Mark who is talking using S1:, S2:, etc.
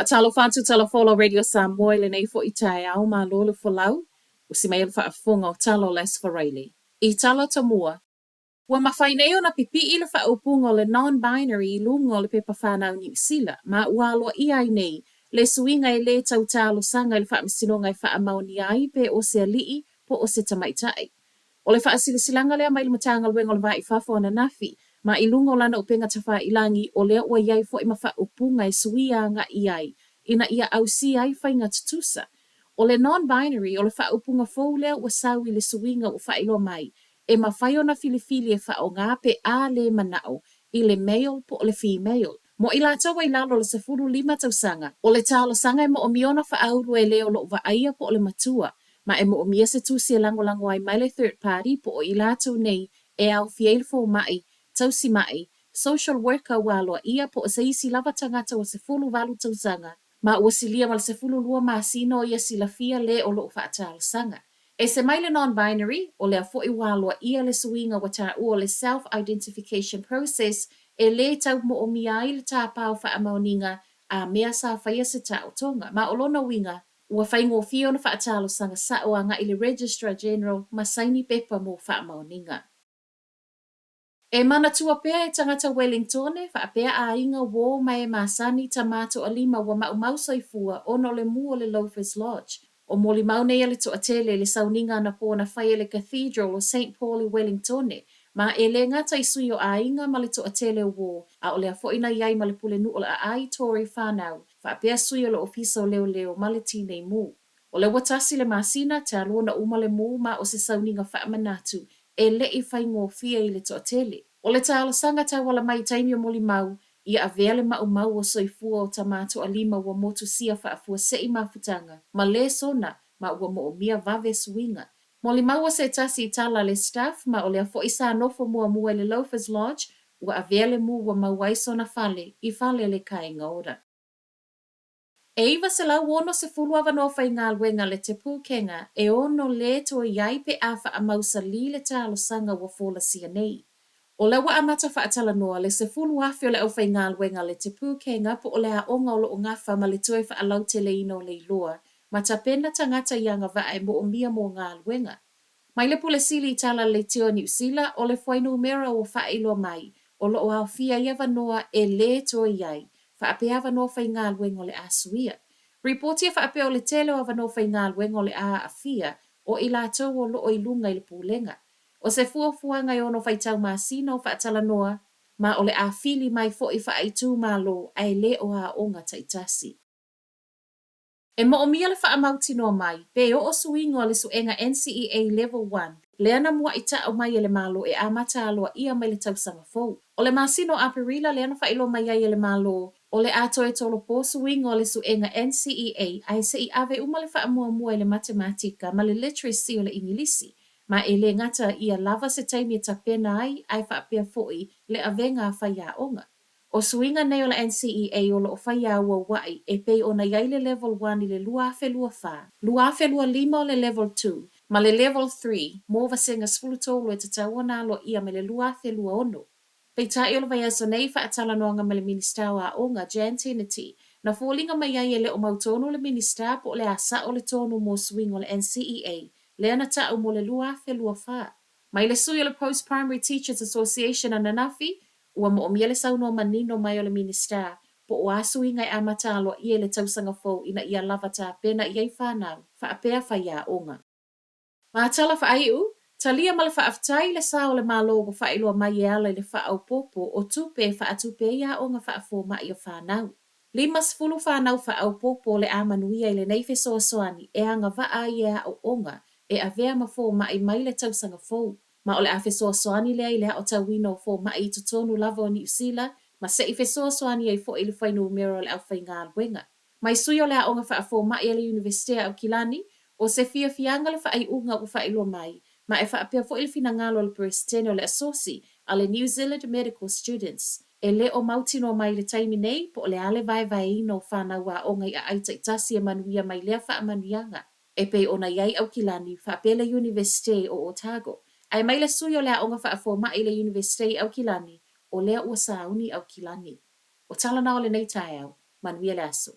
S1: Faatalofa atu Tala Folau Radio Samoa i lenei foi taeao, malo le folau, usi mai le faafofoga o tala o le Aso Faraile. I tala tomua, Ua mafai nei ona pipi'i le faaupuga o le non-binary i luga o le pepa fanau Niu Sila, ma ua aloaia ai nei le suiga e lē tau talosaga i le faamasinoga e faamaonia ai pe o se ali'i po o se tamaitai. O le faasilasilaga lea mai le Matagaluega o le Va i Fafo ananafi, ma i luga o lana upega tafailagi, o lea ua i ai foi ma faaupuga e suia aga'i ai ina ia ausia ai faiga tutusa. O le non-binary, o le faaupuga fou lea ua sau i le suiga ua faailoa mai, e mafai ona filifili e faaaoga pe a lē mana'o i le male po o le female. Mo i latou ua i lalo o le 15 tausaga, o le talosaga e mo'omia ona faaulu e le o lo'o vaaia po o le matua, ma e mo'omia se tusi e lagolago ai mai le third party po o i latou nei e aofia ai le foma'i, tausi ma'i, social worker ua aloaia po o se isi lava tagata ua 18 tausaga ma ua silia ma le 12 masina o ia silafia le o lo'o faatalosaga. Ese mai le non-binary, o lea fo'i ua aloaia le suiga ua taua o le self-identification process e lē tau mo'omia ai le tāpā o faamaoniga a mea sa faia se taotoga. Ma o lona uiga, ua faigofie ona faatalosaga sa'o aga'i le Registrar General ma saini pepa mo faamaoniga. E manatua pea e tagata Welingtone, faapea aiga, uō ma e masani, tamā toalima ua maumau soifua ona o le mū o le Loafers Lodge. O molimau nei a le toatele i le sauniga anapo na fai e le Cathedral o Saint Paul i Welingtone, ma e lē gata i sui o aiga ma le toatele o uō, a o lea foi na i ai ma le pulenuu o le Aai Tory whanau, faapea sui o le Ofisa o Leoleo ma le Tinei Mu. O lea ua tasi le masina, talu ona uma le mū ma o se sauniga faamanatu e le'i faigofie i le toatele. O le talosaga tauala mai i taimi o molimau, ia avea le maumau o soifua o tamā toalima ua motusia faafuase'i mafutaga ma lē sona ma ua mo'omia vave suiga. Molimau o se tasi i tala a le staff ma o lea fo'i sa nofo muamua i le Loafers Lodge ua avea le mū ua maua ai sona fale i fale le kāinga ora. E 960 avanoa faigaluega le Te Pūkenga e ono lē toe i ai pe a faamausalī le talosaga ua folasia nei. O lea ua amata faatalanoa le 10,000 o le aufaigaluega a le Te Pūkenga po o le aoga o lo o gafa ma le toe faalauteleina o le iloa ma tapena tagata i agavaa e moomia mo galuega. Mai le Pule Sili i tala a le Leitio a Niu Sila, o le fuainumera ua faailoa mai, o lo o aofia ai avanoa e lē toe i ai, faapea avanoa faigaluega o le a suia. Ripotia faapea o le tele o avanoa faigaluega o le a aafia, o i latou o lo o i luga i le pulega. O se fuafuaga e ono faitau masina o faatalanoa, ma o le a fili mai fo'i faaitumalo ae lē o aoga taitasi. E moomia le faamautinoa mai, pe oo suiga o le suega NCEA Level One, lea na mua'i ta'u mai e le Malo e amata aloaia mai le tausaga fou. O le masina o Aperila lea na faailoa mai ai e le Malo, o le a toe tolopo suiga o le suega NCEA ae se i ave uma le faamuamua i le Matematika ma le Literacy o le Igilisi, ma e lē gata ia lava se taimi e tapena ai ae faapea fo'i le avega a faiaoga. O suiga nei o le NCEA o lo o faia auaua'i e pei ona i ai le Level One i le 2024, 2025 o le Level Two, ma le Level Three mo vasega 13 e tatau ona aloaia mai le 2026. Peitai o le vaiaso nei i faatalanoaga ma le Minisita o Aoga, Jan Tinetti, na foliga mai ai e le o mautonu le Minisita po o le a sa'o le tonu mo suiga o le NCEA lea na ta'u mo le 2024. Mai le sui o le Post Primary Teachers Association ananafi, ua moomia le saunoa manino mai o le Minisita po o a suiga e amata aloaia i le tausaga fou ina ia lava tapena i ai whanau, faapea faiaoga. Ma tala faaiu, talia ma le faafetai le sa o le Malo ua faailoa mai e ala i le faaopoopo o tupe e faatupe ai aoga faafoma'i o whanau. 50 whanau faaopoopo o le a manuia i lenei fesoasoani e agavaa ai e aoaoga e avea ma foma'i mai le tausaga fou. Ma o le a fesoasoani lea i le aotauina o foma'i i totonu lava o Niu Sila ma se'i fesoasoani ai fo'i le fuainumera o le aufaigaluega. Mai sui o le aoga faafoma'i a le Iunivesite a Aukilani, o se fiafiaga le faaiuga ua faailoa mai, ma e faapea fo'i le finagalo o le Peresetene o le Asosi a le New Zealand Medical Students. E lē o mautinoa mai i le taimi nei po o le a le vaevaeina o whanau aoga i aai taitasi e manuia mai lea faamanuiaga e pei ona i ai Aukilani faapea le Iunivesite o Otago. Ae mai le sui o le aoga faafoma'i i le Iunivesite i Aukilani, o lea ua sauni Aukilani. O tala na o lenei taeao, manuia le aso.